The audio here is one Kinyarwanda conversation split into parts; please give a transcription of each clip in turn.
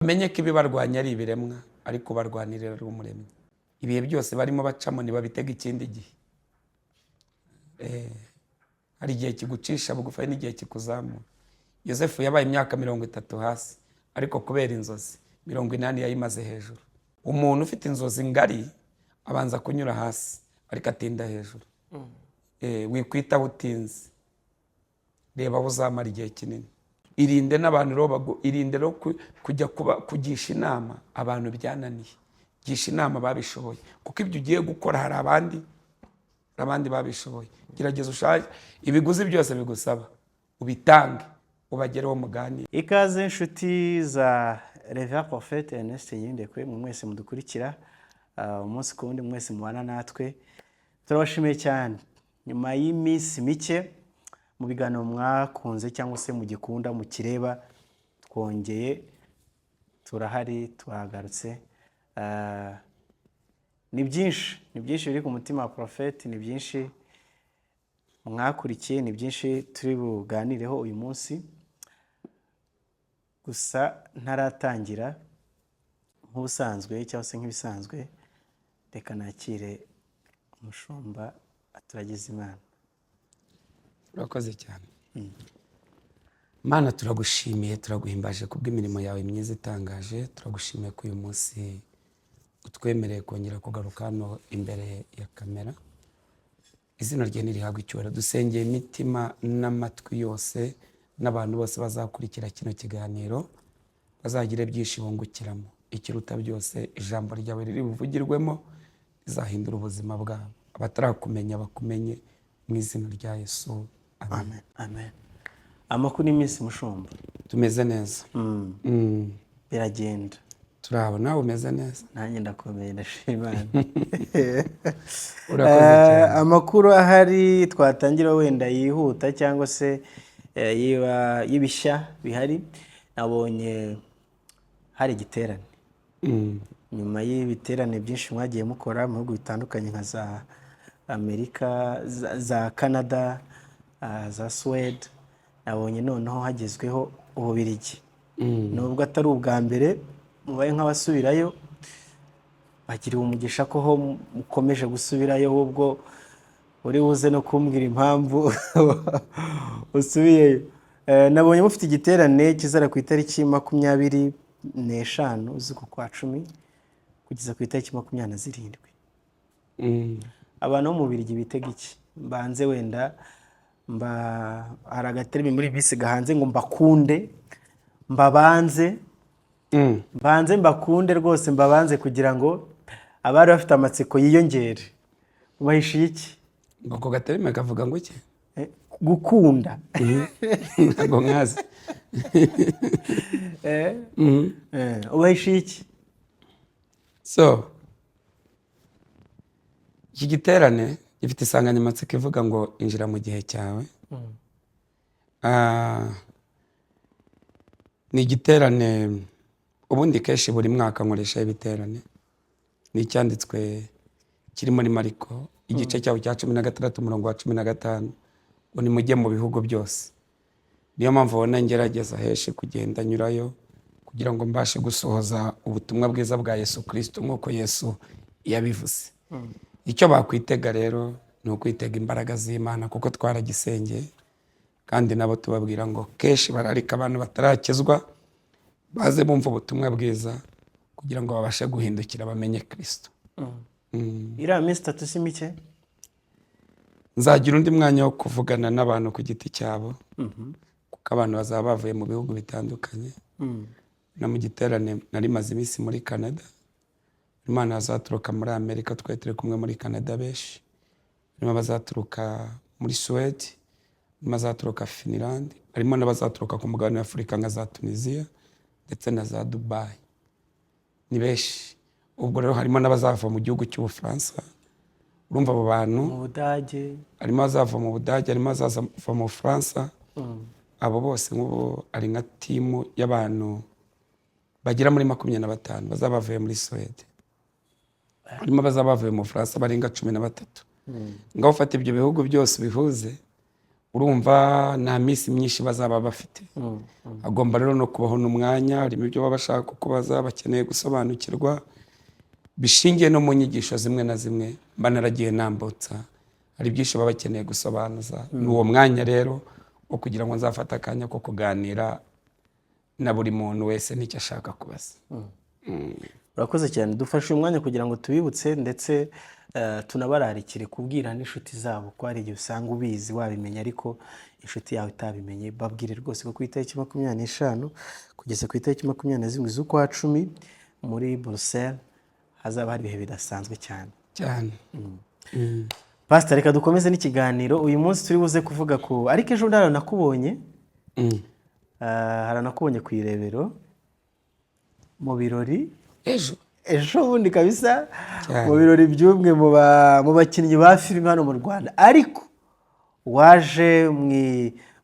Bamenye ko ibibarwanya ari ibiremwa, ariko ubarwanirira ari Umuremyi. Ibihe byose barimo bacamo ntibabitega ikindi gihe. Hari igihe kigucisha bugufi, hari n'igihe kikuzamura. Yosefu yabaye imyaka 30 hasi, ariko kubera inzozi 80 yayimaze hejuru. Umuntu ufite inzozi ngari abanza kunyura hasi, ariko atinda hejuru. Wikwitaho utinze, reba aho uzamara igihe kinini. Irinde n'abantu rero irinde rero kujya kugisha inama abantu byananiye. Gisha inama babishoboye, kuko ibyo ugiye gukora hari abandi babishoboye. Gerageza ushake ibiguzi byose bigusaba, ubitange, ubagereho muganire. Ikaze inshuti za Reverend Prophet Ernest Nyirindekwe, mwe mwese mudukurikira umunsi ku wundi, mwese mubana natwe, turabashimiye cyane. Nyuma y'iminsi mike mu biganiro mwakunze cyangwa se mugikunda mukireba, twongeye turahari, turagarutse. Ni byinshi, ni byinshi biri ku mutima wa Prophet, ni byinshi mwakurikiye, ni byinshi turi buganireho uyu munsi. Gusa ntaratangira, nk'ubusanzwe cyangwa se nk'ibisanzwe, reka nakire umushumba aturagize Imana. Urakoze cyane. Mana, turagushimiye, turaguhimbaje kubw'imirimo yawe myiza itangaje. Turagushimiye ko uyu munsi utwemereye kongera kugaruka hano imbere ya kamera. Izina rye ntirihabwe icyubahiro. Dusengeye imitima n'amatwi yose n'abantu bose bazakurikira kino kiganiro, bazagire byinshi bungukiramo. Ikiruta byose, ijambo ryawe riri buvugirwemo rizahindura ubuzima bwabo. Abatarakumenya bakumenye, mu izina rya Yesu, amen. Amen, amen. Amakuru y'iminsi, mushumba? Tumeze neza. Biragenda. Turabo, nawe umeze neza? Nanjye ndakomeye, ndashima Imana. Urakoze cyane. Amakuru ahari twatangira wenda yihuta cyangwa se y'ibishya bihari, nabonye hari igiterane. Nyuma y'ibiterane byinshi mwagiye mukora mu bihugu bitandukanye nka za Amerika, za Canada, za Suwede, nabonye noneho hagezweho Ububiligi. Nubwo atari ubwa mbere mubaye nk'abasubirayo, bagiriwe umugisha ko ho mukomeje gusubirayo, ahubwo uri buze no kumbwira impamvu usubiyeyo. Nabonye mufite igiterane kizara ku itariki 25 z'uku kwa 10 kugeza ku itariki 27. Abantu bo mu Bubiligi bitega iki? Mbanze wenda mba hari agaterimi muri bisi gahanze ngo mbakunde mbabanze. Mbanze mbakunde rwose, mbabanze kugira ngo abari bafite amatsiko yiyongere. Ubahishiye iki? Ngo ako gaterime kavuga ngo iki? Gukunda. Ntabwo nkazi. Ubahishiye iki? So iki giterane gifite insanganyamatsiko ivuga ngo "Injira mu gihe cyawe". Ni igiterane ubundi kenshi buri mwaka nkoresha ibiterane. Ni icyanditswe kiri muri Mariko, igice cyaho cya 16, umurongo wa 15, ngo "Nimujye mu bihugu byose". Niyo mpamvu ubona ngerageza henshi kugenda nyurayo kugira ngo mbashe gusohoza ubutumwa bwiza bwa Yesu Kirisito nk'uko Yesu yabivuze. Icyo bakwitega rero ni ukwitega imbaraga z'Imana, kuko twaragisengeye, kandi nabo tubabwira ngo kenshi bararika abantu batarakizwa baze bumva ubutumwa bwiza kugira ngo babashe guhindukira bamenye Kirisito. Iriya minsi 3 si mike. Nzagira undi mwanya wo kuvugana n'abantu ku giti cyabo, kuko abantu bazaba bavuye mu bihugu bitandukanye. No mu giterane nari maze iminsi muri Canada, Imana bazaturuka muri Amerika, twari turi kumwe muri Canada benshi. Harimo abazaturuka muri Suwede, harimo abazaturuka Finland, harimo n'abazaturuka ku mugabane wa Afurika nka za Tunisia ndetse na za Dubai. Ni benshi. Ubwo rero harimo n'abazava mu gihugu cy'Ubufaransa. Urumva abo bantu Mu Budage. Harimo abazava mu Budage, harimo abazava mu Bufaransa. Abo bose nk'ubu ari nka team y'abantu bagera muri 25 bazaba bavuye muri Suwede. Harimo abazaba bavuye mu Bufaransa barenga 13. Ngaho ufata ibyo bihugu byose ubihuze. Urumva nta minsi myinshi bazaba bafite. Agomba rero no kubaho n'umwanya, harimo ibyo baba bashaka kukubaza, bakeneye gusobanukirwa, bishingiye no mu nyigisho zimwe na zimwe mba naragiye nambutsa. Hari byinshi baba bakeneye gusobanuza. Ni uwo mwanya rero wo kugira ngo nzafate akanya ko kuganira na buri muntu wese n'icyo ashaka kubaza. Urakoze cyane. Dufashe uyu mwanya kugira ngo tubibutse ndetse tunabararikire kubwira n'inshuti zabo, ko hari igihe usanga ubizi wabimenya ariko inshuti yawe itabimenye. Babwire rwose ko ku itariki 25 kugeza ku itariki 27 z'ukwa 10 muri Buruseli hazaba hari ibihe bidasanzwe cyane. Cyane. Pastor, reka dukomeze n'ikiganiro. Uyu munsi turi buze kuvuga ku, ariko ejo bundi nakubonye, haranakubonye ku Irebero mu birori. Ejo? Ejo bundi kabisa. Cyane. Mu birori by'umwe mu bakinnyi ba filime hano mu Rwanda, ariko waje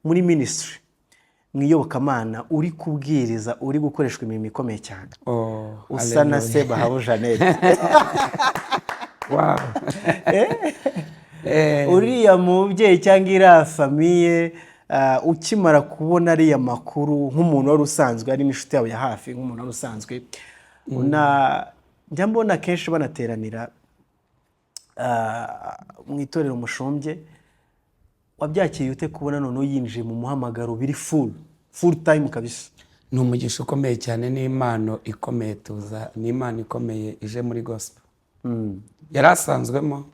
muri ministry, mu iyobokamana, uri kubwiriza, uri gukoreshwa imirimo ikomeye cyane. Oh, usa na hallelujah. Sebahabu Jeannette. Wow. Uriya mubyeyi cyangwa iriya famille, ukimara kubona ariya makuru nk'umuntu wari usanzwe ari n'inshuti yawe ya hafi, nk'umuntu wari usanzwe una njya mbona kenshi banateranira mu itorero mushumbye, wabyakiriye ute kubona noneho yinjiye mu muhamagaro biri full time kabisa? Ni umugisha ukomeye cyane, ni impano ikomeye tuza, ni impano ikomeye ije muri gospel. Yari asanzwemo,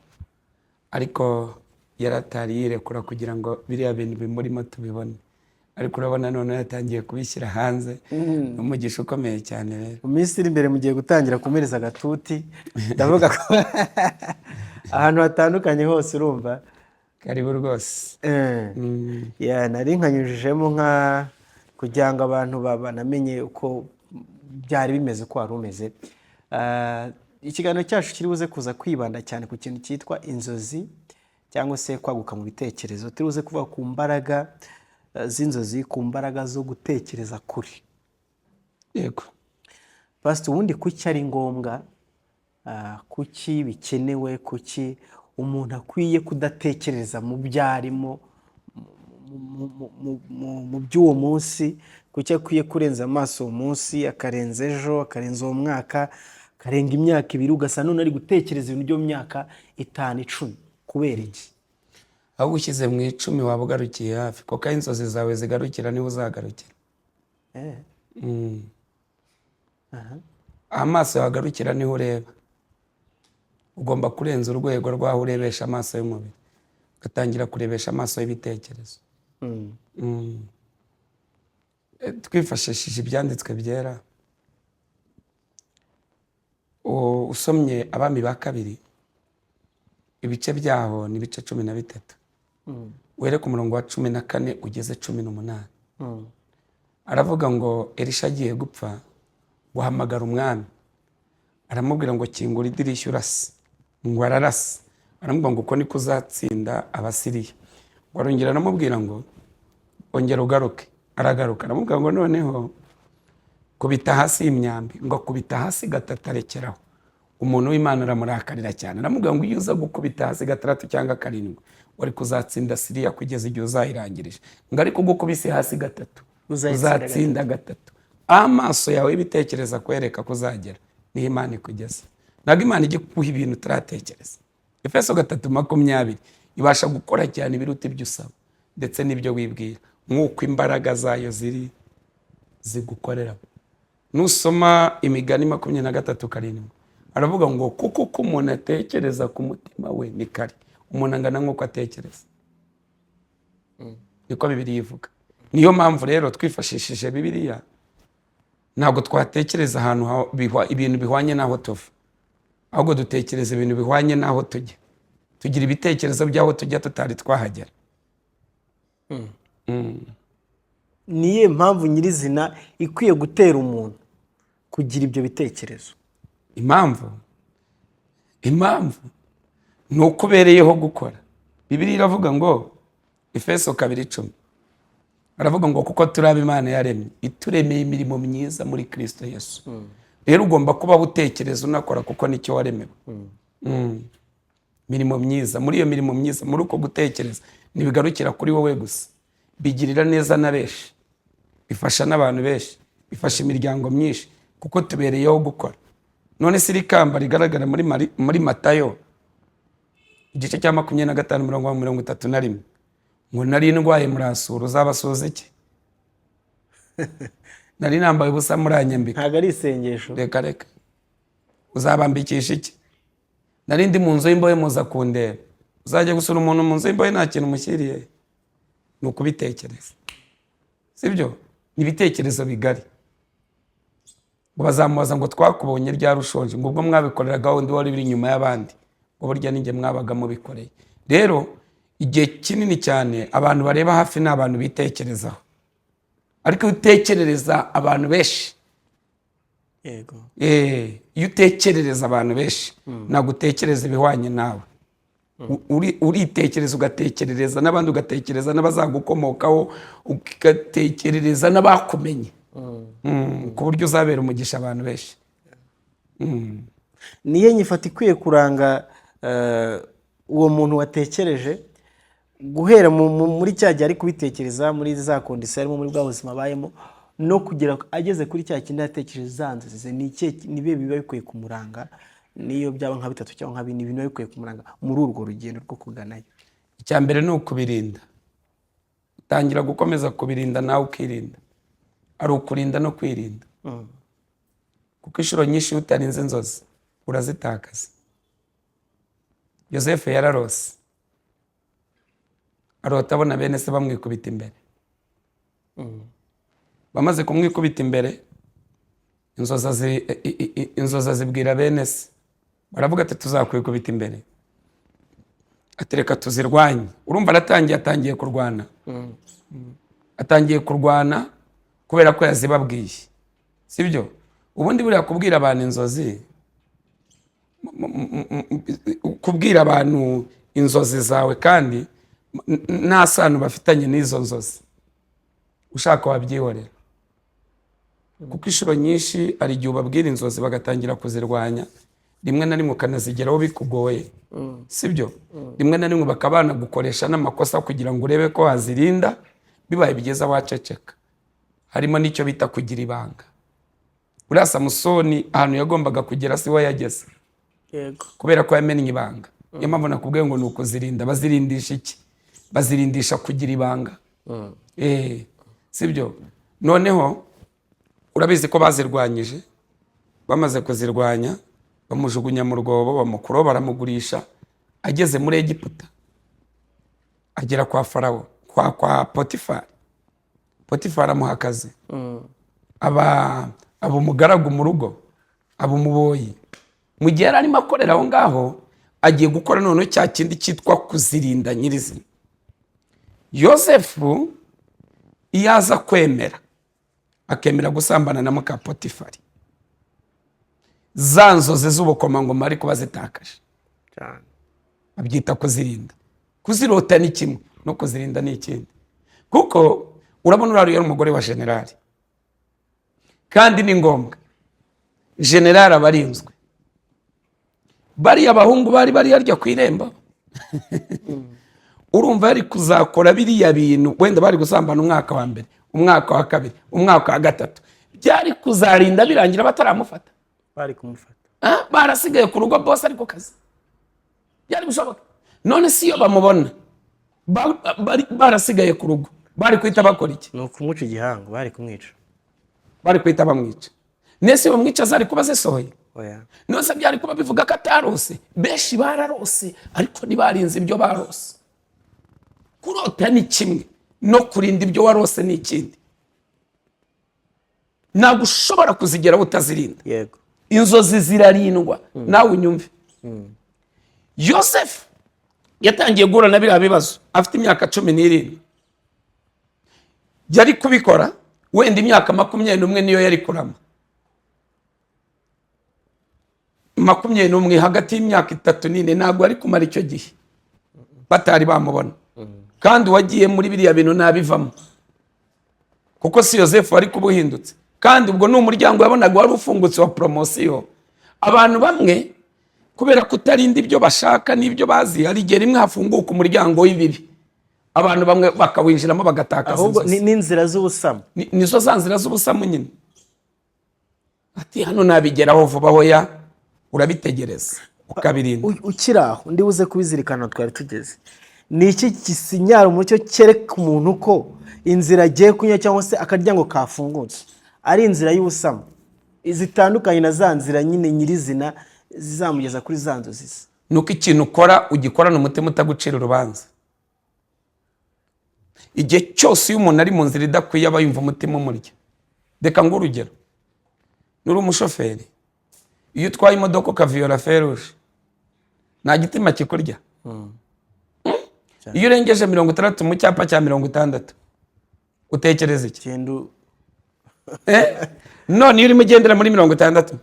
ariko yari atari yirekura kugira ngo biriya bintu bimurimo tubibone, ariko urabona noneho yatangiye kubishyira hanze. Ni umugisha ukomeye cyane rero. Mu minsi iri imbere mugiye gutangira kumereza agatuti, ndavuga ko ahantu hatandukanye hose, urumva. Karibu rwose. Yeah, nari nkanyujijemo nka kugira ngo abantu banamenye uko byari bimeze, uko wari umeze. Ikiganiro cyacu kiri buze kuza kwibanda cyane ku kintu cyitwa inzozi cyangwa se kwaguka mu bitekerezo. Turi buze kuvuga ku mbaraga z'inzozi, ku mbaraga zo gutekereza kure. Yego. Pastor, ubundi kuki ari ngombwa, kuki bikenewe, kuki umuntu akwiye kudatekereza mu byo arimo, mu by'uwo munsi, kuki akwiye kurenza amaso uwo munsi, akarenza ejo, akarenza uwo mwaka, akarenga imyaka 2, ugasanga none ari gutekereza ibintu byo mu myaka 5, 10? Kubera iki? Ahubwo ushyize mu 10 waba ugarukiye hafi, kuko aho inzozi zawe zigarukira niho uzagarukira. Aho amaso yawe agarukira niho ureba. Ugomba kurenza urwego rw'aho urebesha amaso y'umubiri, ugatangira kurebesha amaso y'ibitekerezo. Twifashishije ibyanditswe byera, usomye Abami ba Kabiri, ibice byaho ni ibice 13, were ku murongo wa 14 ugeze 18. Aravuga ngo Elisha agiye gupfa, guhamagara umwami, aramubwira ngo: "Kingura idirishya urase." Ngo ararasa. Aramubwira ngo: "Uko niko uzatsinda Abasiriya." Ngo arongera aramubwira ngo: "Ongera ugaruke." Aragaruka. Aramubwira ngo: "Noneho kubita hasi imyambi." Ngo akubita hasi gatatu, arekeraho. Umuntu w'Imana aramurakarira cyane, aramubwira ngo: "Iyo uza gukubita hasi gatandatu cyangwa karindwi, wari kuzatsinda Siriya kugeza igihe uzayirangirije." Ngo: "Ariko ugukubise hasi gatatu, uzayitsinda." Uzatsinda gatatu. Amaso yawe y'ibitekerezo akwereka ko uzagera niho Imana ikugeza. Ntabwo Imana ijya kuguha ibintu utaratekereza. Efeso 3:20: ibasha gukora cyane ibiruta ibyo usaba ndetse n'ibyo wibwira, nk'uko imbaraga zayo ziri zigukoreramo. Nusoma Imigani 23:7, aravuga ngo: "Kuko uko umuntu atekereza ku mutima we ni kare." Umuntu angana nk'uko atekereza, niko Bibiliya ivuga. Niyo mpamvu rero twifashishije Bibiliya, ntabwo twatekereza ahantu ibintu bihwanye n'aho tuva, ahubwo dutekereza ibintu bihwanye n'aho tujya. Tugira ibitekerezo by'aho tujya tutari twahagera. Niyo mpamvu nyirizina ikwiye gutera umuntu kugira ibyo bitekerezo? Impamvu ni uko ubereyeho gukora. Bibiliya iravuga ngo, Efeso 2:10, aravuga ngo: "Kuko turi abo Imana yaremye, ituremeye imirimo myiza muri Kirisito Yesu." Rero ugomba kuba utekereza unakora, kuko nicyo waremewe. Mirimo myiza, muri iyo mirimo myiza, muri uko gutekereza, ntibigarukira kuri wowe gusa, bigirira neza na benshi, bifasha n'abantu benshi, bifasha imiryango myinshi, kuko tubereyeho gukora. None se iri kamba rigaragara muri Matayo igice cya 25 mirongo 31, ngo nari ndwaye murasura, uzabasuza iki? Nari nambaye ubusa muranyambika. Ntabwo ari isengesho. Reka reka, uzabambikisha iki? Nari ndi mu nzu y'imbohe muza kundeba. Uzajya gusura umuntu mu nzu y'imbohe nta kintu umushyiriye? Ni ukubitekereza, sibyo? Ni ibitekerezo bigari. Ngo bazamubaza ngo twakubonye ryari ushonje? Ngo ubwo mwabikoreraga wundi wari uri inyuma y'abandi, ngo burya ninjye mwabaga mubikoreye. Rero igihe kinini cyane abantu bareba hafi ni abantu bitekerezaho, ariko iyo utekerereza abantu benshi, Yego. Iyo utekerereza abantu benshi, ntabwo utekereza ibihwanye nawe. Uritekereza, ugatekerereza n'abandi, ugatekereza n'abazagukomokaho, ugatekerereza n'abakumenye, ku buryo uzabera umugisha abantu benshi. Niyo nyifato ikwiye kuranga uwo muntu watekereje guhera muri cya gihe ari kubitekereza, muri za condition arimo, muri bwa buzima abayemo, no kugera ageze kuri cya kindi yatekereje, za nzozi ze, ni ikihe, ni ibihe biba bikwiye kumuranga? Niyo byaba nka bitatu cyangwa nka bine, ibintu biba bikwiye kumuranga muri urwo rugendo rwo kuganayo. Icya mbere ni ukubirinda. Utangira gukomeza kubirinda, nawe ukirinda. Ari ukurinda no kwirinda, kuko inshuro nyinshi iyo utarinze inzozi urazitakaza. Yosefu yararose, arota abona bene se bamwikubita imbere. Bamaze kumwikubita imbere, inzozi azibwira bene se. Baravuga ati tuzakwikubita imbere? Ati reka tuzirwanye. Urumva aratangiye, atangiye kurwana, atangiye kurwana kubera ko yazibabwiye, sibyo? Ubundi buriya kubwira abantu inzozi, kubwira abantu inzozi zawe kandi nta sano bafitanye n'izo nzozi, ushaka wabyihorera, kuko inshuro nyinshi hari igihe ubabwira inzozi bagatangira kuzirwanya, rimwe na rimwe ukanazigeraho bikugoye, sibyo? Rimwe na rimwe bakaba banagukoresha n'amakosa kugira ngo urebe ko wazirinda. Bibaye byiza waceceka. Harimo n'icyo bita kugira ibanga. Buriya Samusoni ahantu yagombaga kugera si we yageze, kubera ko yamennye ibanga. Niyo mpamvu nakubwiye ngo ni ukuzirinda. Bazirindisha iki? Bazirindisha kugira ibanga. Sibyo? Noneho urabizi ko bazirwanyije, bamaze kuzirwanya bamujugunya mu rwobo, bamukuraho baramugurisha. Ageze muri Egiputa, agera kwa Farawo, kwa Potifari. Potifari amuha akazi, aba umugaragu mu rugo, aba umuboyi. Mu gihe yari arimo akorera aho ngaho, agiye gukora noneho cya kindi cyitwa kuzirinda nyirizina. Yosefu iyo aza kwemera, akemera gusambana na muka Potifari, za nzozi z'ubukomangoma ari kuba zitakaje. Babyita kuzirinda. Kuzirota ni kimwe, no kuzirinda ni ikindi, kuko urabona uriya yari umugore wa generali, kandi ni ngombwa generali aba arinzwe. Bariya bahungu bari bari harya ku irembo, urumva yari kuzakora biriya bintu, wenda bari gusambana umwaka wa mbere, umwaka wa kabiri, umwaka wa gatatu, byari kuzarinda birangira bataramufata. Bari kumufata. Barasigaye ku rugo, bose ariko kazi byari bushoboka. None si iyo bamubona barasigaye ku rugo, bari guhita bakora iki? Ni ukumuca igihango, bari kumwica. Bari guhita bamwica. Nese bamwica zari kuba zisohoye? Oya. None se byari kuba bivuga ko atarose? Benshi bararose, ariko ntibarinze ibyo barose. Kurota ni kimwe, no kurinda ibyo warose ni ikindi. Ntabwo ushobora kuzigeraho utazirinda. Inzozi zirarindwa. Nawe unyumve, Yosefu yatangiye guhura na biriya bibazo afite imyaka 17. Yari kubikora wenda imyaka 21 niyo yari kurama, 21, hagati y'imyaka 3 n'ine. Ntabwo ari kumara icyo gihe batari bamubona. Kandi uwagiye muri biriya bintu ntabivamo, kuko si Yosefu wari kuba uhindutse. Kandi ubwo ni umuryango yabonaga wari ufungutse wa promotion. Abantu bamwe Kubera kutarinda ibyo bashaka n'ibyo bazi, hari igihe rimwe hafunguka umuryango w'ibibi, abantu bamwe bakawinjiramo bagatakaza Ahubwo inzozi. N'inzira z'ubusamo. Nizo za nzira z'ubusamu nyine. Ati hano nabigeraho vuba. Hoya, urabitegereza ukabirinda. Ukiri aho, ndibuze kubizirikana, twari tugeze, ni iki gisinyara umucyo cyereka umuntu ko inzira agiye kunywa cyangwa se akaryango kafungutse ari inzira y'ubusamo, zitandukanye na za nzira nyine nyirizina zizamugeza kuri za nzozi ze? Ni uko ikintu ukora ugikorana umutima utagucira urubanza. Igihe cyose iyo umuntu ari mu nzira idakwiye, aba yumva umutima umurya. Reka ngo urugero, nuri umushoferi, iyo utwaye imodoka ukaviyora feu rouge, nta gitima kikurya? Iyo urengeje 60 mu cyapa cya 60, utekereza iki? Genda. Eh? None iyo urimo ugendera muri 60,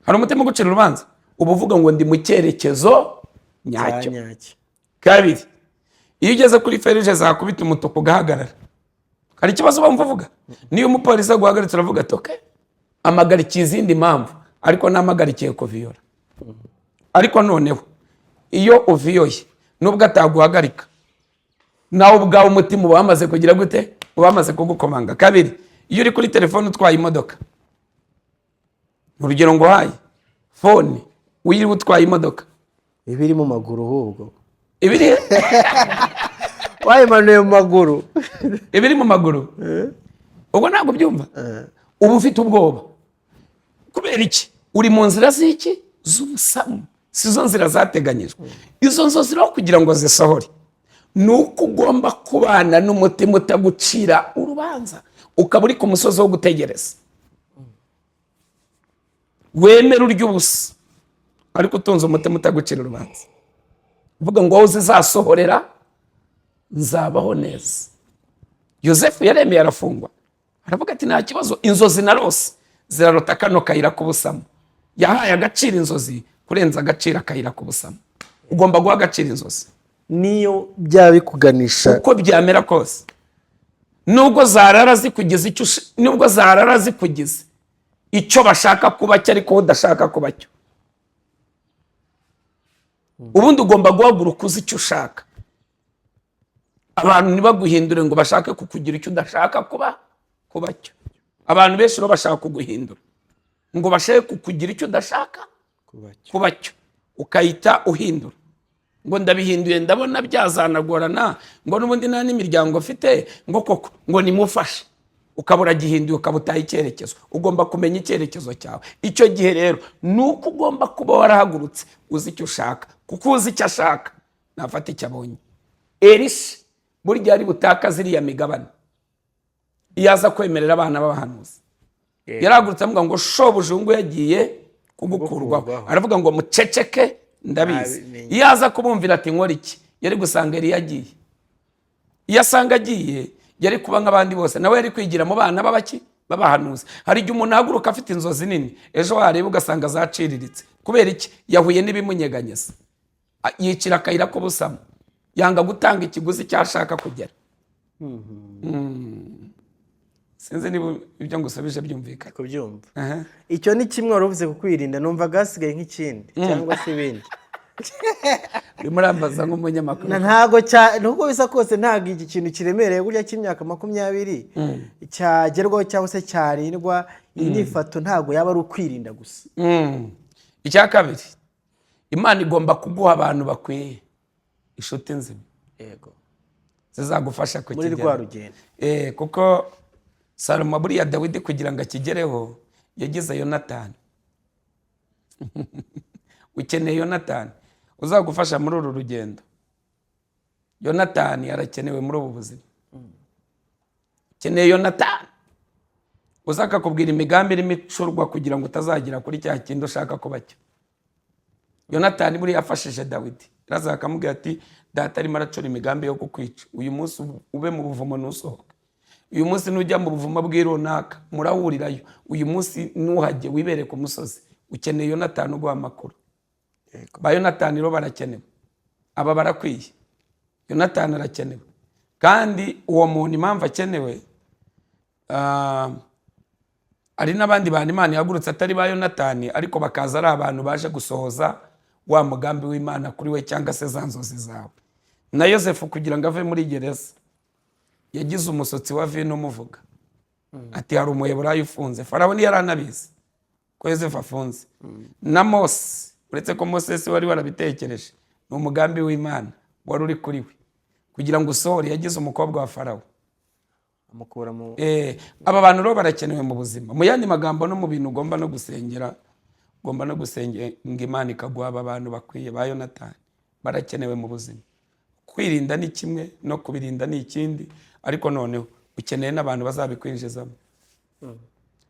hari umutima ugucira urubanza? Uba uvuga ngo ndi mu cyerekezo nyacyo. Nyacyo. Kabiri, iyo ugeze kuri feruje zakubita umutuku ugahagarara, hari ikibazo wumva uvuga? Niyo umupolisi aguhagaritse, uravuga ati okay, amagarikiye izindi mpamvu, ariko ntamagarikiye kuviyora. Ariko noneho iyo uviyoye, nubwo ataguhagarika, nawe ubwawe umutima uba wamaze kugira gute? Uba wamaze kugukomanga. Kabiri, iyo uri kuri telefone utwaye imodoka, urugero nguhaye phone, wiriwe utwaye imodoka. Iba iri mu maguru ahubwo. Ibiri Wayimanuye mu maguru. Ibiri mu maguru, ubwo ntabwo byumva, uba ufite ubwoba. Kubera iki? Uri mu nzira z'iki? Z'ubusamu, si zo nzira zateganyijwe. Izo nzozi rero kugira ngo zisohore, ni uko ugomba kubana n'umutima utagucira urubanza, ukaba uri ku musozi wo gutegereza, wemera urya ubusa ariko utunze umutima utagucira urubanza, uvuga ngo wowe zizasohorera nzabaho neza. Yosefu yaremeye arafungwa, aravuga ati nta kibazo, inzozi narose zirarota kano kayira k'ubusamo. Yahaye agaciro inzozi kurenza agaciro akayira k'ubusamo. Ugomba guha agaciro inzozi. Niyo byaba bikuganisha Uko byamera kose, nubwo zarara zikugize icyo nubwo zarara zikugize icyo bashaka kuba cyo ariko wowe udashaka kuba cyo. Ubundi ugomba guhaguruka uzi icyo ushaka, abantu ntibaguhindure ngo bashake kukugira icyo udashaka kuba cyo. Abantu benshi rero bashaka kuguhindura ngo bashake kukugira icyo udashaka kuba cyo, ukahita uhindura ngo ndabihinduye, ndabona byazanagorana, ngo n'ubundi nta n'imiryango mfite, ngo koko ngo nimufashe, ukaba uragihinduye, ukaba utaye icyerekezo. Ugomba kumenya icyerekezo cyawe. Icyo gihe rero ni uko ugomba kuba warahagurutse uzi icyo ushaka, kuko uzi icyo ashaka nafata icyo abonye. Elisha burya ari butakaze iriya migabane iyo aza kwemerera abana b'abahanuzi. Yarahagurutse avuga ngo shobuja uyu nguyu yagiye kugukurwaho. Kugukurwaho. Aravuga ngo muceceke, ndabizi. Nabimenye. Iyo aza kubumvira ati nkora iki, yari gusanga Eliya agiye. Iyo asanga agiye, yari kuba nk'abandi bose, nawe yari kwigira mu bana b'abaki? B'abahanuzi. Hari igihe umuntu ahaguruka afite inzozi nini, ejo wareba ugasanga zaciriritse. Kubera iki? Yahuye n'ibimunyeganyeza, yicira akayira k'ubusamo, yanga gutanga ikiguzi cyashaka kugera. Sinzi niba ibyo ngusubije byumvikana. Kubyumva. Aha. Icyo ni kimwe wari uvuze ku kwirinda, numvaga hasigaye nk'ikindi cyangwa se ibindi. Urimo urambaza nk'umunyamakuru. Ntago cya, nuko bisa kose ntabwo iki kintu kiremereye gutya cy'imyaka 20 cyagerwaho cyangwa se cyarindwa. Iyi nyifato ntabwo yaba ari ukwirinda gusa. Icya kabiri, Imana igomba kuguha abantu bakwiye, inshuti nzima zizagufasha Muri kukigeraho. rwa rugendo. Kuko Salomo, buriya Dawidi kugira ngo akigereho yagize Yonatani. Ukeneye Yonatani uzagufasha muri uru rugendo. Yonatani arakenewe muri ubu buzima. Ukeneye Yonatani uza akakubwira imigambi irimo icurwa kugira ngo utazagera kuri cya kindi ushaka kuba cyo. Yonatani buriya yafashije Dawidi, yaraza akamubwira ati data arimo aracura imigambi yo kukwica, uyu munsi ube mu buvumo ntusohoke, uyu munsi nujya mu buvumo bw'irunaka murahurirayo, uyu munsi ntuhajye, wibere ku musozi. Ukeneye Yonatani uguha amakuru. Ba Yonatani rero barakenewe, aba barakwiye. Yonatani arakenewe, kandi uwo muntu impamvu akenewe, hari n'abandi bantu Imana ihagurutse atari ba Yonatani, ariko bakaza ari abantu baje gusohoza. Wa mugambi w'Imana kuri we cyangwa se za nzozi zawe. Na Yosefu kugira ngo ave muri gereza, yagize umusotsi wa vino umuvuga ati: "Hari Umuheburayo ufunze." Farawo ntiyari anabizi ko Yosefu afunze. Na Mose, uretse ko Mose wari warabitekereje, ni umugambi w'Imana wari uri kuri we kugira ngo usohore, yagize umukobwa wa Farawo amukura mu Aba bantu rero barakenewe mu buzima. Mu yandi magambo, no mu bintu ugomba no gusengera, ugomba no gusengera ngo Imana ikaguha aba bantu bakwiye ba Yonatani. Barakenewe mu buzima. Kwirinda ni kimwe, no kubirinda ni ikindi, ariko noneho ukeneye n'abantu bazabikwinjizamo,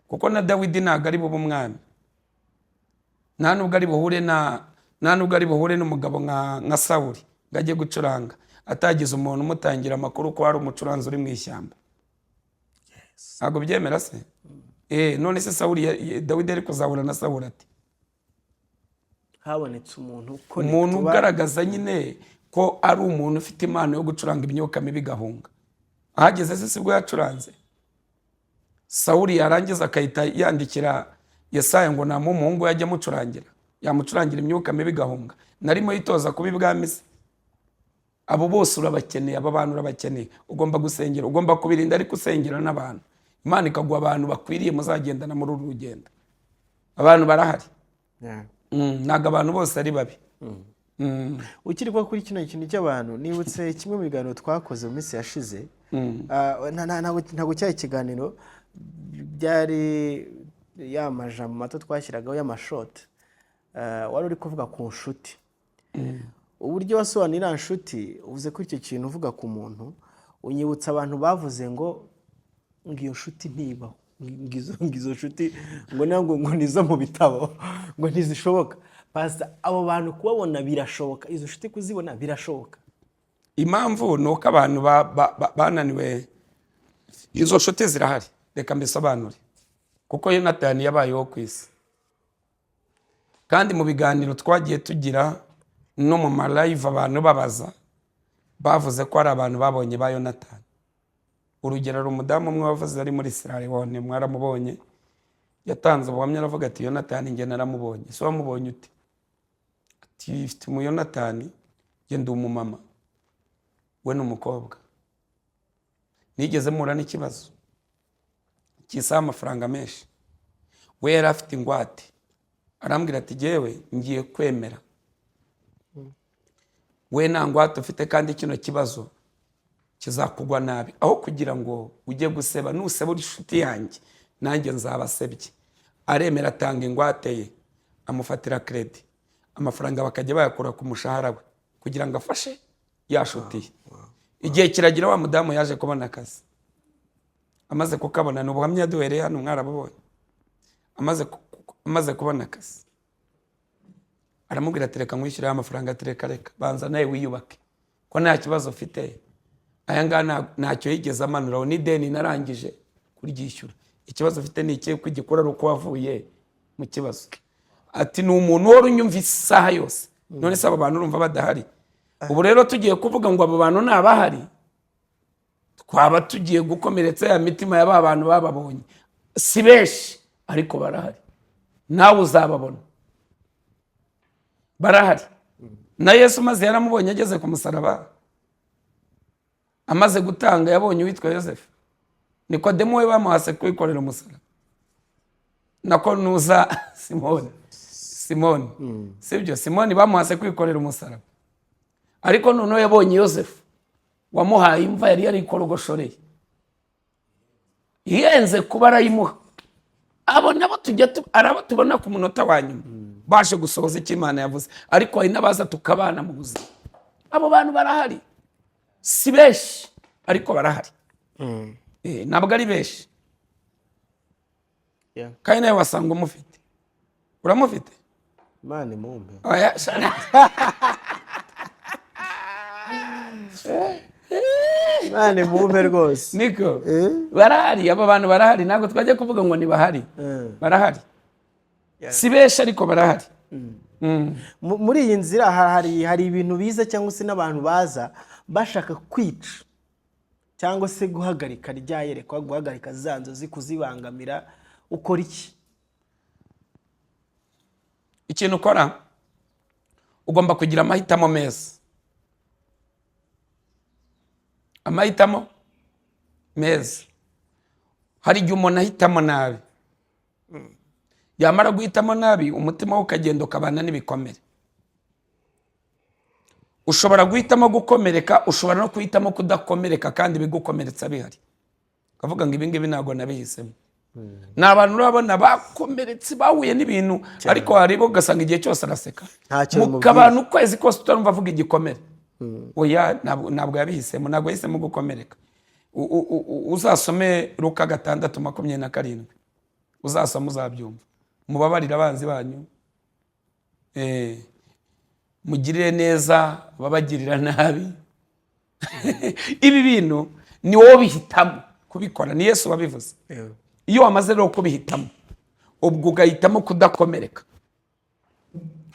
kuko na Dawidi ntabwo ari bube umwami, nta nubwo ari buhure n'umugabo nka Sawuri ngo ajye gucuranga atagize umuntu umutangira amakuru ko hari umucuranzi uri mu ishyamba. Ntabwo byemera se? None se Sawuri Dawidi yari kuzahura na Sawuri ati Habonetse umuntu Umuntu ugaragaza nyine ko ari umuntu ufite impano yo gucuranga imyuka mibi igahunga. Ahageze se sibwo yacuranze? Sawuri yarangiza akahita yandikira Yesaya ngo namuhe umuhungu we ajye amucurangira, yamucurangira imyuka mibi igahunga. Narimo yitoza kuba ibwami se? Abo bose urabakeneye, aba bantu urabakeneye. Ugomba gusengera, ugomba kubirinda, ariko usengera n'abantu, Imana ikaguha abantu bakwiriye muzagendana muri uru rugendo. Abantu barahari. Ntabwo abantu bose ari babi. Ukiri kuba kuri kino kintu cy'abantu, nibutse kimwe mu biganiro twakoze mu minsi yashize. Ntabwo cyari ikiganiro, byari ya majambo mato twashyiragaho y'amashoti. Wari uri kuvuga ku nshuti, uburyo wasobanura iriya nshuti. Uvuze ko icyo kintu uvuga ku muntu, unyibutsa abantu bavuze ngo iyo nshuti ntibaho, ngo izo nshuti ngo ntabwo, ngo nizo mu bitabo, ngo ntizishoboka. Pasita, abo bantu kubabona birashoboka? Izo nshuti kuzibona birashoboka? Impamvu ni uko abantu bananiwe. Izo nshuti zirahari, reka mbisobanure, kuko Yonatani yabayeho ku isi, kandi mu biganiro twagiye tugira no mu ma live, abantu babaza bavuze ko hari abantu babonye ba Yonatani. Urugero, hari umudamu umwe wavuze ari muri Sierra Leone, mwaramubonye, yatanze ubuhamya, aravuga ati: "Yonatani njye naramubonye." "Ese wamubonye ute?" Ati: "Mfite umuyonatani, njye ndi umumama, we ni umukobwa. Nigeze mpura n'ikibazo kisaba amafaranga menshi, we yari afite ingwate. Arambwira ati: 'Jyewe ngiye kwemera, we nta ngwate ufite, kandi kino kibazo kizakugwa nabi. Aho kugira ngo ujye guseba, nuseba uri inshuti yanjye, nanjye nzabasebye.' Aremera, atanga ingwate ye, amufatira crédit, amafaranga bakajya bayakura ku mushahara we kugira ngo afashe ya nshuti ye. Igihe kiragira, wa mudamu yaje kubona akazi. Amaze kukabona, ni ubuhamya yaduhereye hano, mwarabubonye, amaze kubona akazi aramubwira ati: 'Reka nkwishyureho amafaranga.' Ati: 'Reka, reka, banza nawe wiyubake, ko nta kibazo ufite.' Aya ngaya ntacyo yigeze amanuraho, n'ideni narangije kuryishyura. Ikibazo ufite ni ikihe, ko igikora ari uko wavuye mu kibazo?' Ati: 'Ni umuntu uhora unyumva isaha yose.' None se abo bantu urumva badahari? Ubu rero tugiye kuvuga ngo abo bantu ni abahari, twaba tugiye gukomeretsa ya mitima ya ba bantu bababonye. Si benshi, ariko barahari, nawe uzababona, barahari. Na Yesu maze yaramubonye ageze ku musaraba, amaze gutanga, yabonye uwitwa Yosefu. Nikodemu we bamuhase kwikorera umusaraba, nako nuza Simoni, Simoni sibyo? Simoni bamuhase kwikorera umusaraba, ariko noneho yabonye Yosefu wamuhaye imva yari yarikorogoshoreye ihenze kuba arayimuha. Abo nabo tujya hari abo tubona ku munota wa nyuma baje gusohoza icyo Imana yavuze, ariko hari n'abaza tukabana mu buzima. Abo bantu barahari, si benshi ariko barahari. Ntabwo ari benshi. Kandi nawe wasanga umufite. Uramufite? Imana imumpe. Oya, shana. Imana imumpe rwose. Niko barahari, abo bantu barahari, ntabwo twajya kuvuga ngo ntibahari. Barahari, si benshi ariko barahari. Muri iyi nzira hari ibintu biza cyangwa se n'abantu baza bashaka kwica cyangwa se guhagarika rya yerekwa, guhagarika za nzozi, kuzibangamira. Ukora iki? Ikintu ukora Ugomba kugira amahitamo meza, amahitamo meza. Hari igihe umuntu ahitamo nabi, yamara guhitamo nabi umutima we ukagenda ukabana n'ibikomere. Ushobora guhitamo gukomereka, ushobora no guhitamo kudakomereka kandi ibigukomeretsa bihari, ukavuga ngo ibi ngibi ntabwo nabihisemo. Ni abantu urabona bakomeretse, bahuye n'ibintu, ariko wareba ugasanga igihe cyose araseka, Ntacyo bimubwiye. mukabana ukwezi kose utarumva avuga igikomere. Oya, ntabwo yabihisemo, ntabwo yahisemo gukomereka. Uzasome Luka 6:27, uzasome uzabyumva. Mubabarire abanzi banyu, mugirire neza ababagirira nabi. Ibi bintu ni wowe bihitamo kubikora, ni Yesu wabivuze. Iyo wamaze rero kubihitamo, ubwo ugahitamo kudakomereka,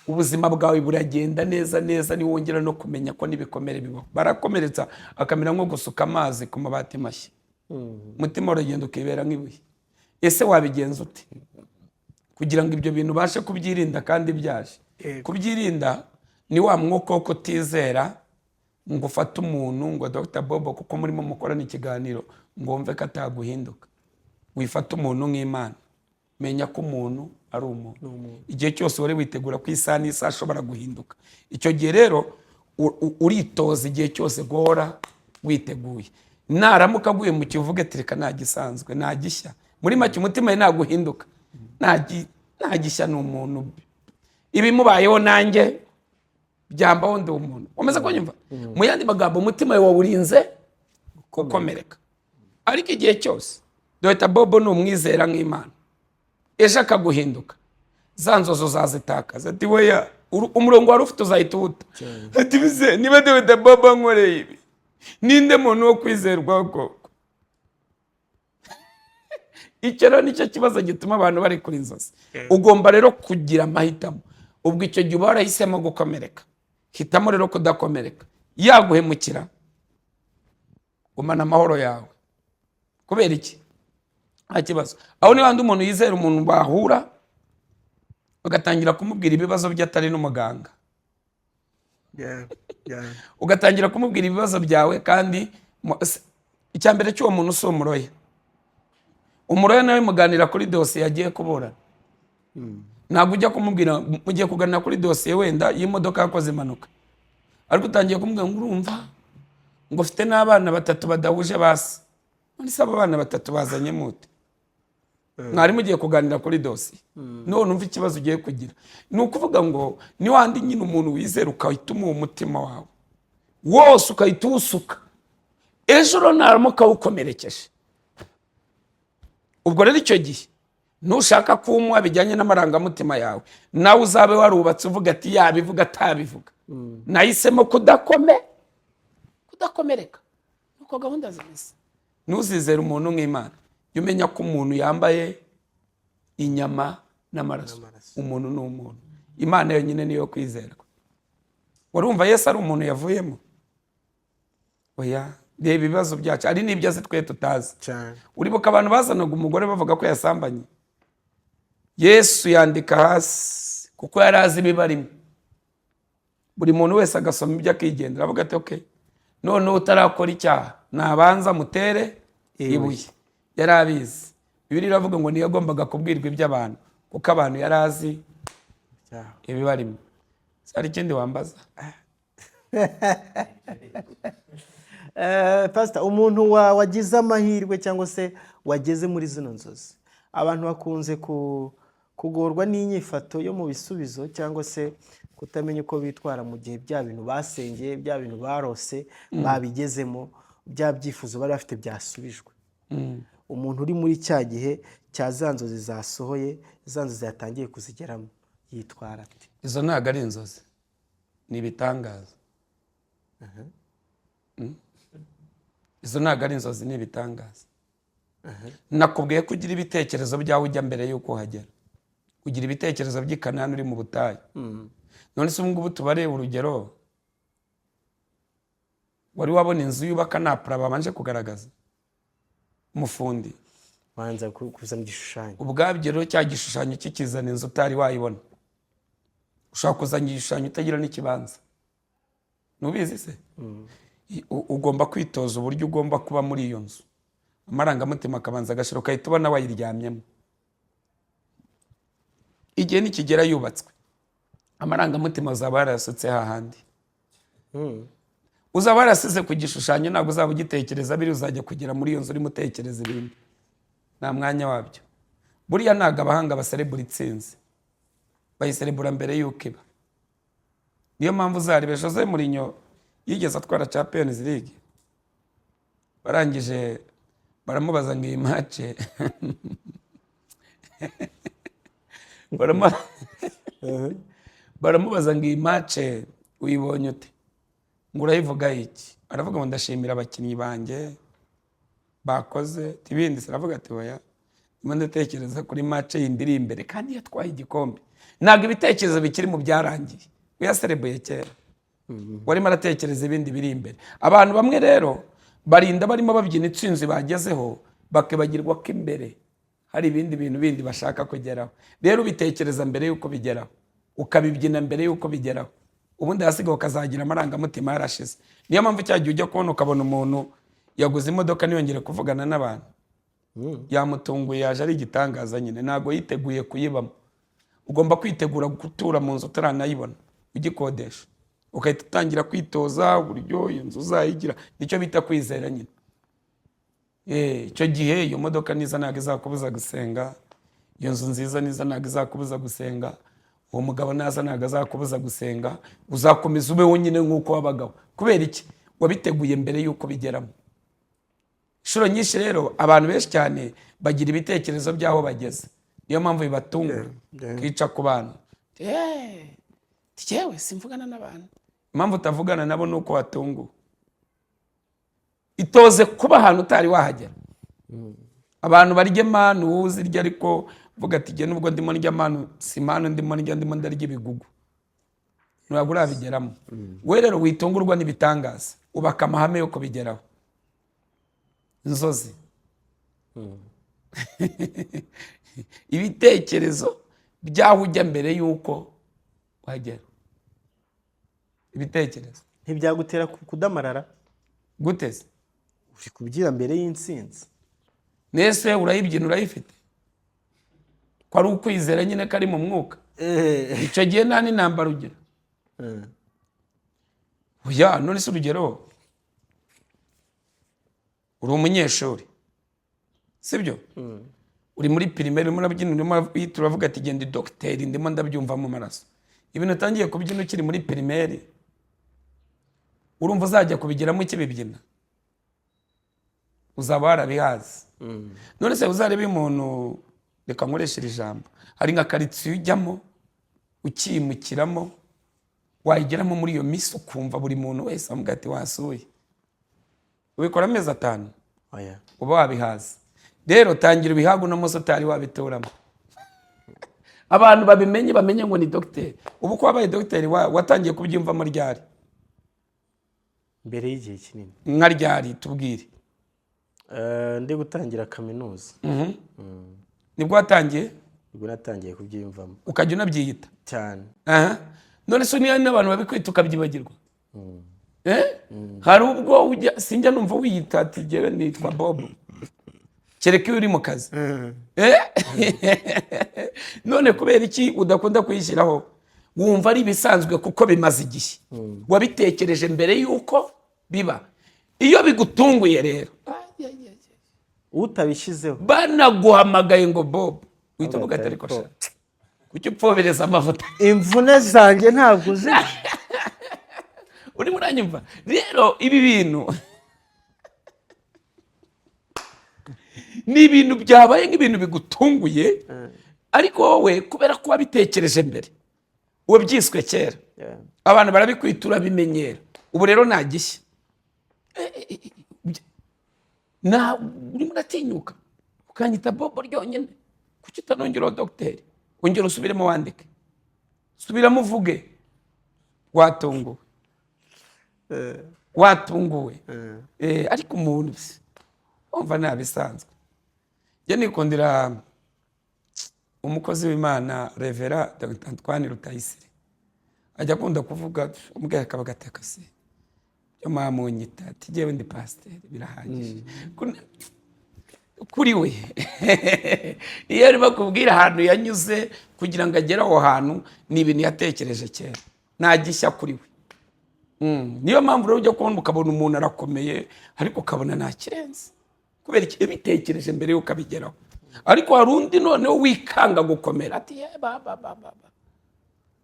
ubuzima bwawe buragenda neza neza. Niwongera no kumenya ko n'ibikomere bibaho, barakomeretsa akamera nko gusuka amazi ku mabati mashya, umutima uragenda ukibera nk'ibuye. Ese wabigenza ute kugira ngo ibyo bintu ubashe kubyirinda kandi byaje? Kubyirinda ni wa mwuka wo kutizera ngo ufate umuntu ngo Dr Bobo, kuko murimo mukorana ikiganiro, ngo wumve ko ataguhinduka. Wifate umuntu nk'Imana, menya ko umuntu ari umuntu. Igihe cyose wari witegura ko isaha n'isaha ashobora guhinduka. Icyo gihe rero uritoza igihe cyose guhora witeguye, naramuka aguye mu kivuge tereka nta gisanzwe, nta gishya. Muri make umutima we ntabwo uhinduka, nta gishya, ni umuntu, ibimubayeho nanjye byambaho, ndi umuntu. Wamaze kunyumva? Mu yandi magambo, umutima wawe wawurinze gukomereka. Ariko igihe cyose Dr Bobo ni umwizera nk'Imana, ejo akaguhinduka, za nzozi uzazitakaza. Ati weya, umurongo wari ufite uzahita uwuta. Ati bize niba Dr Bobo ankoreye ibi, ninde muntu wo kwizerwa koko? Icyo rero nicyo kibazo gituma abantu bari kuri inzozi. Ugomba rero kugira amahitamo. Ubwo icyo gihe uba warahisemo gukomereka, hitamo rero kudakomereka. Yaguhemukira, gumana amahoro yawe. Kubera iki? Nta kibazo. Aho ni handi umuntu yizera umuntu, bahura bagatangira kumubwira ibibazo bye atari n'umuganga, ugatangira kumubwira ibibazo byawe, kandi icya mbere cy'uwo muntu si umuroya. Umuroya nawe muganira kuri dosiye yagiye kuburana, ntabwo ujya kumubwira mugiye kuganira kuri dosiye wenda y'imodoka yakoze impanuka, ariko utangiye kumubwira ngo urumva ngo ufite n'abana batatu badahuje basi. None se abo bana batatu bazanye mute? Mwari mugiye kuganira kuri dosiye, none umva ikibazo ugiye kugira. Ni ukuvuga ngo ni wandi nyine umuntu wizera ukahita umuha umutima wawe wose, ukahita uwusuka, ejo rero naramuka awukomerekeje. Ubwo rero icyo gihe nushaka kuwumuha bijyanye n'amarangamutima yawe, nawe uzabe warubatse uvuga ati yabivuga atabivuga, nahisemo kudakomereka. Nuko gahunda zimeze. Ntuzizere umuntu nk'Imana. Jya umenya ko umuntu yambaye inyama n'amaraso. Umuntu ni umuntu, Imana yonyine niyo kwizerwa. Warumva Yesu ari umuntu yavuyemo? Oya, reba ibibazo byacu, hari n'ibyo azi twe tutazi. Cyane. Uribuka abantu bazanaga umugore bavuga ko yasambanye, Yesu yandika hasi kuko yari azi ibibarimo. Buri muntu wese agasoma ibyo akigendera, avuga ati okay, noneho utarakora icyaha nabanza mutere ibuye. Yari abizi. Bibiliya iravuga ngo niyo yagombaga kubwirwa iby'abantu, kuko abantu yari azi ibibarimo. Hari ikindi wambaza? Pastor, umuntu wagize amahirwe cyangwa se wageze muri zino nzozi, abantu bakunze kugorwa n'inyifato yo mu bisubizo cyangwa se kutamenya uko bitwara mu gihe bya bintu basengeye, bya bintu barose babigezemo, bya byifuzo bari bafite byasubijwe. Umuntu uri muri cya gihe cya za nzozi zasohoye, za nzozi yatangiye kuzigeramo, yitwara ate? Izo ntabwo ari inzozi, ni ibitangaza. Izo ntabwo ari inzozi, ni ibitangaza. Nakubwiye ko ugira ibitekerezo byawe ujya mbere y'uko uhagera, ugira ibitekerezo by'i Kanani uri mu butayu. None se ubu ngubu tubareba urugero, wari wabona inzu yubaka nta plan babanje kugaragaza umufundi? Banza kuzana igishushanyo. Ubwabyo rero cya gishushanyo kikizana inzu utari wayibona. Ushobora kuzana igishushanyo utagira n'ikibanza, ntubizi se? Ugomba kwitoza uburyo ugomba kuba muri iyo nzu, amarangamutima akabanza agashira, ugahita ubona wayiryamyemo. Igihe nikigera yubatswe, amarangamutima uzaba warayasutse hahandi uzaba warasize ku gishushanyo. Ntabwo uzaba ugitekereza biri, uzajya kugera muri iyo nzu urimo utekereza ibindi, nta mwanya wabyo. Buriya ntabwo abahanga baserebura itsinzi, bayiserebura mbere y'uko iba. Niyo mpamvu uzareba Jose Mourinho yigeze atwara Champions League, barangije baramubaza ngo iyi match baramubaza ngo iyi match uyibonye ute, ngo urayivuga iki? Aravuga ngo ndashimira abakinnyi banjye bakoze ibindi. Aravuga ati oya, ndimo ndatekereza kuri match yindi iri imbere, kandi yatwaye igikombe. Ntabwo ibitekerezo bikiri mu byarangiye, uyaserebuye kera, warimo aratekereza ibindi biri imbere. Abantu bamwe rero barinda barimo babyina intsinzi bagezeho, bakibagirwa ko imbere hari ibindi bintu bindi bashaka kugeraho. Rero ubitekereza mbere y'uko bigeraho, ukabibyina mbere y'uko bigeraho, ubundi ahasigaye ukazagira amarangamutima yarashize. Niyo mpamvu cya gihe ujya kubona ukabona umuntu yaguze imodoka ntiyongere kuvugana n'abantu, yamutunguye, yaje ari igitangaza nyine, ntabwo yiteguye kuyibamo. Ugomba kwitegura gutura mu nzu utaranayibona, ugikodesha, ugahita utangira kwitoza uburyo iyo nzu uzayigira. Nicyo bita kwizera nyine. Icyo gihe iyo modoka niza ntabwo izakubuza gusenga, iyo nzu nziza niza ntabwo izakubuza gusenga, uwo mugabo naza ntabwo azakubuza gusenga. Uzakomeza ubeho nyine nk'uko wabagaho. Kubera iki? Wabiteguye mbere y'uko bigeramo. Inshuro nyinshi rero abantu benshi cyane bagira ibitekerezo by'aho bageze, niyo mpamvu bibatungura kica ku bantu. Yewe, simvugana n'abantu. Impamvu utavugana nabo ni uko watunguwe. Itoze kuba ahantu utari wahagera. Abantu barya manu, wowe uzirya, ariko vuga ati jye nubwo ndimo ndya manu, si manu ndimo ndya, ndimo ndarya ibigugu. Ntabwo urabigeramo. We rero witungurwa n'ibitangaza, ubaka amahame yo kubigeraho. Inzozi, ibitekerezo by'aho ujya mbere y'uko uhagera, ibitekerezo. Ntibyagutera kudamarara? Gute se? Uri kubyina mbere y'intsinzi. Nese urayibyina urayifite, ko ari ukwizera nyine kari mu mwuka? Icyo gihe nta n'intambara ugira. Oya, none se urugero uri umunyeshuri, sibyo? Uri muri primaire, urimo urabyina, urimo urahita uravuga ati genda dogiteri, ndimo ndabyumva mu maraso. Ibintu utangiye kubyina ukiri muri primaire, urumva uzajya kubigeramo ukibibyina? Uzaba warabihaze. None se uzarebe umuntu, reka nkoreshe iri jambo, hari nka karitsiye ujyamo ukimukiramo, wayigeramo muri iyo minsi ukumva buri muntu wese amuga ati wasuye. Ubikora amezi 5, Oya. uba wabihaze. Rero tangira ubihaga uno munsi utari wabituramo, abantu babimenye, bamenye ngo ni dogiteri. Ubu ko wabaye dogiteri, watangiye kubyiyumvamo ryari? Mbere y'igihe kinini. Nka ryari? Tubwire. Ndi gutangira kaminuza. Nibwo watangiye? Nibwo natangiye kubyiyumvamo. Ukajya unabyiyita? Cyane. Aha. None se niba n'abantu babikwita ukabyibagirwa? Eh? Hari ubwo ujya, sinjya numva wiyita ati jyewe nitwa Bob, kereka iyo uri mu kazi. Eh? None kubera iki udakunda kuyishyiraho? Wumva ari ibisanzwe kuko bimaze igihe, wabitekereje mbere y'uko biba. Iyo bigutunguye rero, utabishyizeho, banaguhamagaye ngo Bob, uhita uvuga ati ariko sha, kuki upfobereza amavuta? Imvune zanjye ntabwo uzi. Urimo uranyumva? Rero ibi bintu ni ibintu byabaye nk'ibintu bigutunguye, ariko wowe kubera ko wabitekereje mbere, wabyiswe kera, abantu barabikwita, urabimenyera. Ubu rero nta gishya. Urimo uratinyuka ukanyita Bobo ryonyine, kuki utanongeraho dogiteri? Ongera usubiremo wandike, subiramo uvuge. Watunguwe, watunguwe. Ariko umuntu wumva ntabisanzwe. Njye nikundira umukozi w'Imana Revera Dr Antoine Rutayisire. Ajya akunda kuvuga, umubwiye akaba agateka se byo mwamunyita ati jyewe ndi pasiteri birahagije. Kuri we iyo arimo kubwira ahantu yanyuze kugira ngo agere aho hantu, ni ibintu yatekereje kera, nta gishya kuri we. Niyo mpamvu rero ujya kubona ukabona umuntu arakomeye, ariko ukabona nta kirenze, kubera iki? Yabitekereje mbere y'uko abigeraho. Ariko hari undi noneho wikanga gukomera, ati ye ba ba ba ba ba,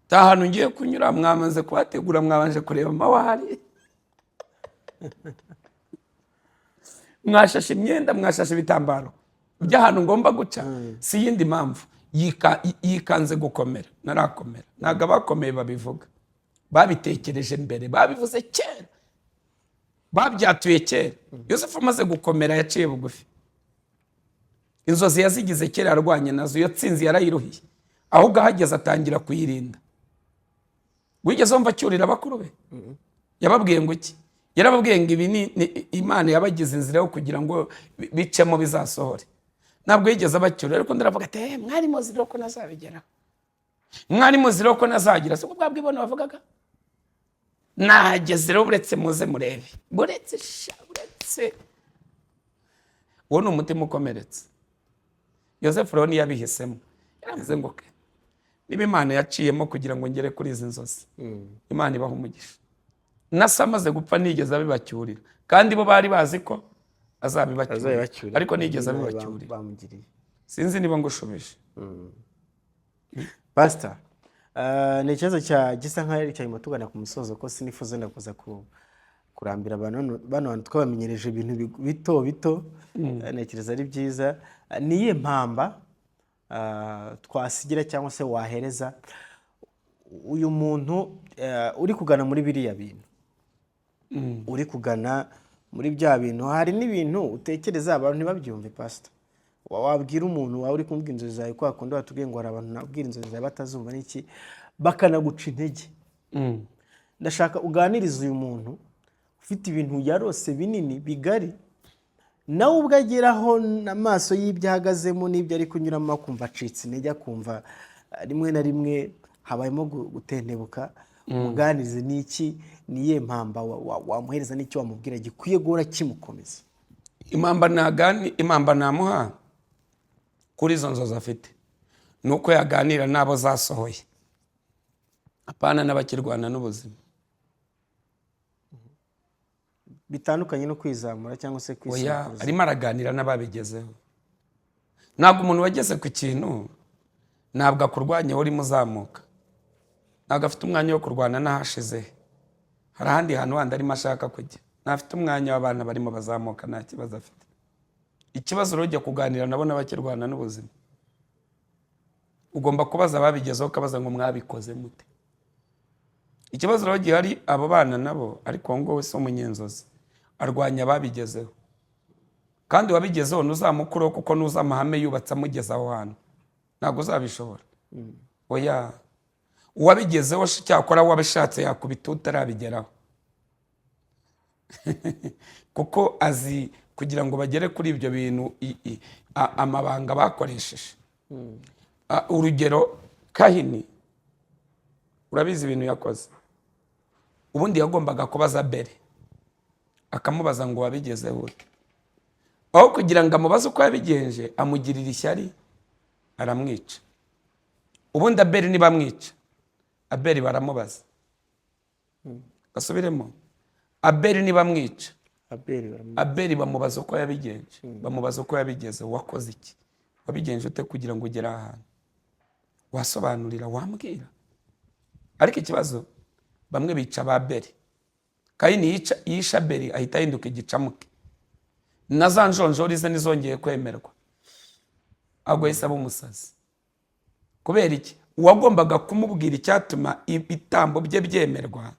nta hantu ngiye kunyura, mwamaze kuhategura, mwabanje kureba amawari, mwashashe imyenda, mwashashe ibitambaro by'ahantu ngomba guca. Si iyindi mpamvu, yikanze gukomera, narakomera. Ntabwo abakomeye babivuga, babitekereje mbere, babivuze kera, babyatuye kera. Yosefu amaze gukomera yaciye bugufi, inzozi yazigize kera, yarwanye nazo, iyo tsinzi yarayiruhiye, ahubwo ahageze atangira kuyirinda. Wigeze wumva acyurira bakuru be? Yababwiye ngo iki? Yarababwiye ngo ibi ni Imana yabagize inzira yo kugira ngo bicemo bizasohore. Ntabwo yigeze abacyurira, ariko ndaravuga ati mwari muzi rero ko nazabigeraho, mwari muzi rero ko nazagira, si bwa bwibone bavugaga, nahageze rero, buretse muze murebe, buretse sha, buretse. Uwo ni umutima ukomeretse. Yosefu rero niyabihisemo, yaravuze ngo ke niba Imana yaciyemo kugira ngo ngere kuri izi nzozi, Imana ibaha umugisha. Na se amaze gupfa nigeze abibacyurira, kandi bo bari bazi ko azabibacyurira, Azabibacyurira. ariko nigeze abibacyurira. Bamugiriye. Sinzi niba ngushubije. Pastor, ni ikibazo cya gisa nkaho ari cyanyuma tugana ku musozo, ko sinifuza na kuza kurambira abantu bano bantu twabamenyereje ibintu bito bito. Ntekereza ari byiza. Ni iyihe mpamba twasigira cyangwa se wahereza uyu muntu uri kugana muri biriya bintu, uri kugana muri bya bintu? Hari n'ibintu utekereza abantu ntibabyumve, Pastor. Wabwira umuntu wawe uri kumubwira inzozi zawe, kwa kundi watubwiye ngo hari abantu nabwira inzozi zawe batazumva n'iki, bakanaguca intege. Ndashaka uganirize uyu muntu ufite ibintu yarose binini bigari, nawe ubwo ageraho amaso y'ibyo ahagazemo n'ibyo ari kunyuramo akumva acitse intege, akumva rimwe na rimwe habayemo gutentebuka. Umuganirize n'iki? Ni iyihe mpamba wamuhereza n'icyo wamubwira gikwiye guhora kimukomeza? Impamba nagani, impamba namuha kuri izo nzozi afite ni uko yaganira n'abo zasohoye, apana n'abakirwana n'ubuzima. Bitandukanye no kwizamura cyangwa se Oya, kwisumbukuruza. arimo araganira n'ababigezeho. Ntabwo umuntu wageze ku kintu ntabwo akurwanya urimo uzamuka, ntabwo afite umwanya wo kurwana n'ahashize. Hari ahandi hantu handi arimo ashaka kujya, ntafite umwanya w'abana barimo bazamuka, nta kibazo afite. Ikibazo rero ujya kuganira nabo n'abakirwana n'ubuzima, ugomba kubaza ababigezeho, ukabaza ngo mwabikoze mute? Ikibazo rero gihari, abo bana nabo, ariko uwo nguwo si umunyenzozi, arwanya ababigezeho, kandi uwabigezeho ntuzamukureho, kuko nuzi amahame yubatse amugeza aho hantu, ntabwo uzabishobora. Oya, uwabigezeho cyakora wabishatse yakubita utarabigeraho, kuko azi kugira ngo bagere kuri ibyo bintu amabanga bakoresheje. Urugero Kahini, urabizi ibintu yakoze. Ubundi yagombaga kubaza Abeli, akamubaza ngo wabigezeho ute? Aho kugira ngo amubaze uko yabigenje, amugirira ishyari aramwica. Ubundi Abeli nibamwica, Abeli baramubaza. Gasubiremo, Abeli nibamwica, Abeli baramubaza. Abeli bamubaza uko yabigenje, bamubaza uko yabigenze, wakoze iki, wabigenje ute kugira ngo ugere aha hantu, wasobanurira, wambwira. Ariko ikibazo, bamwe bica ba Abeli. Kayini yishe Abeli, ahita ahinduka igicamuke, na za njonjori ze ntizongeye kwemerwa, ahubwo yahise aba umusazi. Kubera iki? Uwagombaga kumubwira icyatuma ibitambo bye byemerwa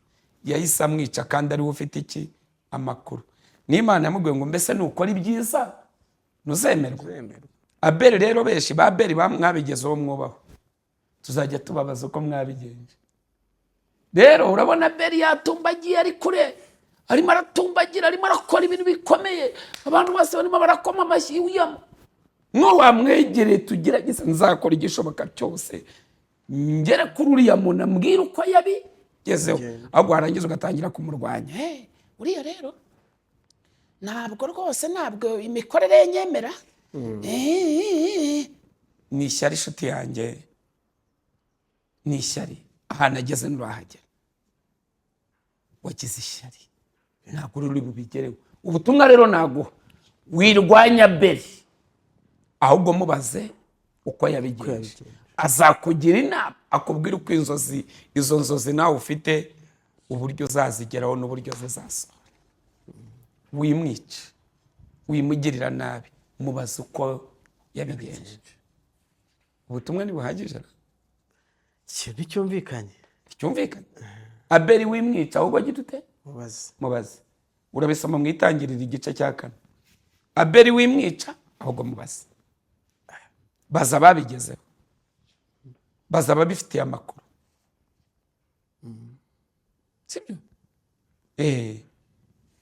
yahise amwica, kandi ariwe ufite iki? Amakuru. N'Imana yamubwiye ngo mbese nukora ibyiza ntuzemerwa? Abeli rero, benshi ba Abeli mwabigezeho mwubaho, tuzajya tubabaza uko mwabigenje. Rero urabona Abeli yatumbagiye, ari kure, arimo aratumbagira, arimo arakora ibintu bikomeye, abantu bose barimo barakoma amashyi. Wiyama mwo wamwegereye, tugerageze, nzakora igishoboka cyose ngere kuri uriya muntu ambwira uko yabigenje. yabigezeho, ahubwo warangiza ugatangira kumurwanya. "Hey, uriya rero ntabwo rwose, ntabwo imikorere ye nyemera." Ni ishyari, inshuti yanjye, ni ishyari. Ahantu ageze nturahagera, wagize ishyari, ntabwo uri bubigereho. Ubutumwa rero naguha: wirwanya Abeli, ahubwo mubaze uko yabigenje. Azakugira inama, akubwira uko inzozi, izo nzozi nawe ufite, uburyo uzazigeraho n'uburyo zizasohora. Wimwica, wimugirira nabi, mubaze uko yabigenje. Ubutumwa ntibuhagije? Ikintu cyumvikanye. Cyumvikanye. Abeli wimwica, ahubwo agira ute? Mubaze. Mubaze. Urabisoma mu Itangiriro igice cya 4. Abeli wimwica, ahubwo mubaze. Baza ababigezeho, baza ababifitiye amakuru, sibyo?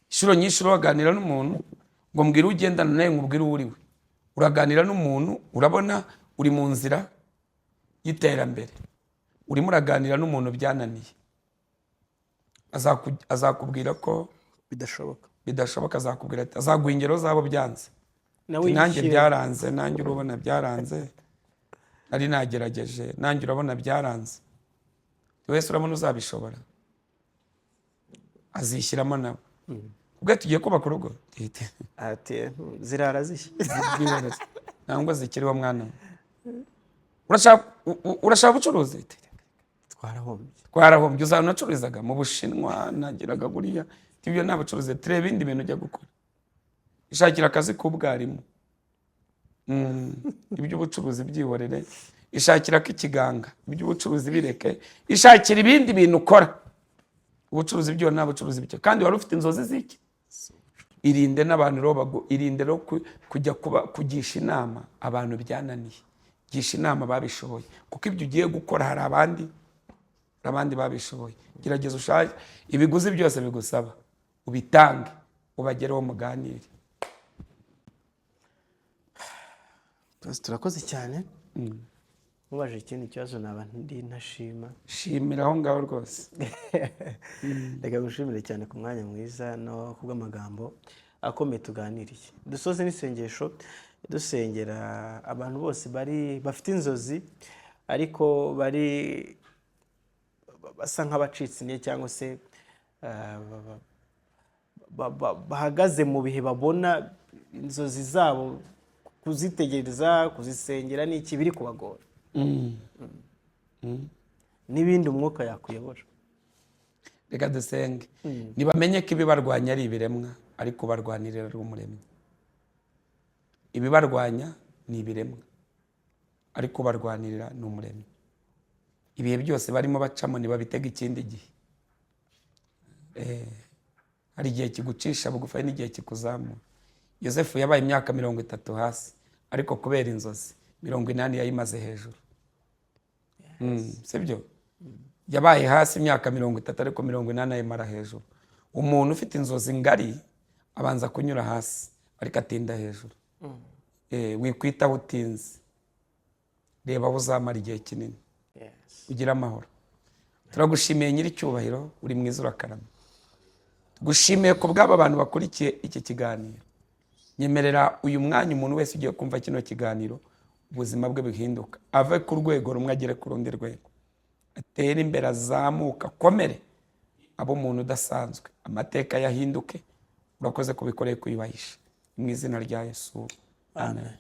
Inshuro nyinshi uraganira n'umuntu ngo mbwire ugendana nawe, nkubwire uwo uri we. Uraganira n'umuntu, urabona uri mu nzira y'iterambere, urimo uraganira n'umuntu byananiye, azakubwira ko bidashoboka. Bidashoboka. Azakubwira ati, azaguha ingero zabo byanze. Nawe Ati, nanjye yishyire. byaranze, nanjye urabona byaranze, nari nagerageje, nanjye urabona byaranze. Buri wese urabona uzabishobora azishyiramo nawe ubwo tugiye kubaka urugo. Tite. Ati zirara zishya. Zibwihorere. Ntabwo zikiriho mwana we. Urashaka urashaka ubucuruzi? Tite. Twarahombye. Twarahombye. Uzaba unacururizaga mu Bushinwa, nageraga buriya ibyo nta bucuruzi. Turebe ibindi bintu ujya gukora, ishakira akazi k'ubwarimu. Iby'ubucuruzi byihorere, ishakira k'ikiganga, iby'ubucuruzi bireke, ishakira ibindi bintu ukora. Ubucuruzi byo nta bucuruzi byo, kandi wari ufite inzozi z'iki? Irinde n'abantu rero irinde rero kujya kuba kugisha inama abantu byananiye. Gisha inama babishoboye, kuko ibyo ugiye gukora hari abandi babishoboye. Gerageza ushake ibiguzi byose bigusaba, ubitange, ubagereho, muganire. Twese turakoze cyane. Mubaje ikindi kibazo naba ndi ntashima. Shimira aho ngaho rwose. Reka ngushimire cyane ku mwanya mwiza no kubw'amagambo akomeye tuganiriye. Dusoze n'isengesho, dusengera abantu bose bari bafite inzozi ariko bari basa nk'abacitse intege, cyangwa se bahagaze mu bihe babona inzozi zabo kuzitegereza, kuzisengera n'iki biri kubagora, n'ibindi umwuka yakuyobora. Reka dusenge. Ntibamenye ko ibibarwanya ari ibiremwa, ariko ubarwanirira ari Umuremyi. Ibibarwanya ni ibiremwa, ariko ubarwanirira ni Umuremyi. Ibihe byose barimo bacamo ntibabitega ikindi gihe. Hari igihe kigucisha bugufi, hari n'igihe kikuzamura. Yosefu yabaye imyaka 30 hasi, ariko kubera inzozi 80 yayimaze hejuru. Sibyo? Yabaye hasi imyaka 30, ariko 80 ayimara hejuru. Umuntu ufite inzozi ngari abanza kunyura hasi, ariko atinda hejuru. Wikwitaho utinze, reba aho uzamara igihe kinini. Ugire amahoro. Turagushimiye Nyiricyubahiro, uri mwiza, urakarama. Tugushimiye ku bw'aba bantu bakurikiye iki kiganiro. Nyemerera uyu mwanya umuntu wese ugiye kumva kino kiganiro, ubuzima bwe buhinduka, ave ku rwego rumwe agere ku rundi rwego, atere imbere, azamuka, akomere, abe umuntu udasanzwe, amateka yahinduke. Urakoze kubikoreye, kuyubahisha mu izina rya Yesu, amen.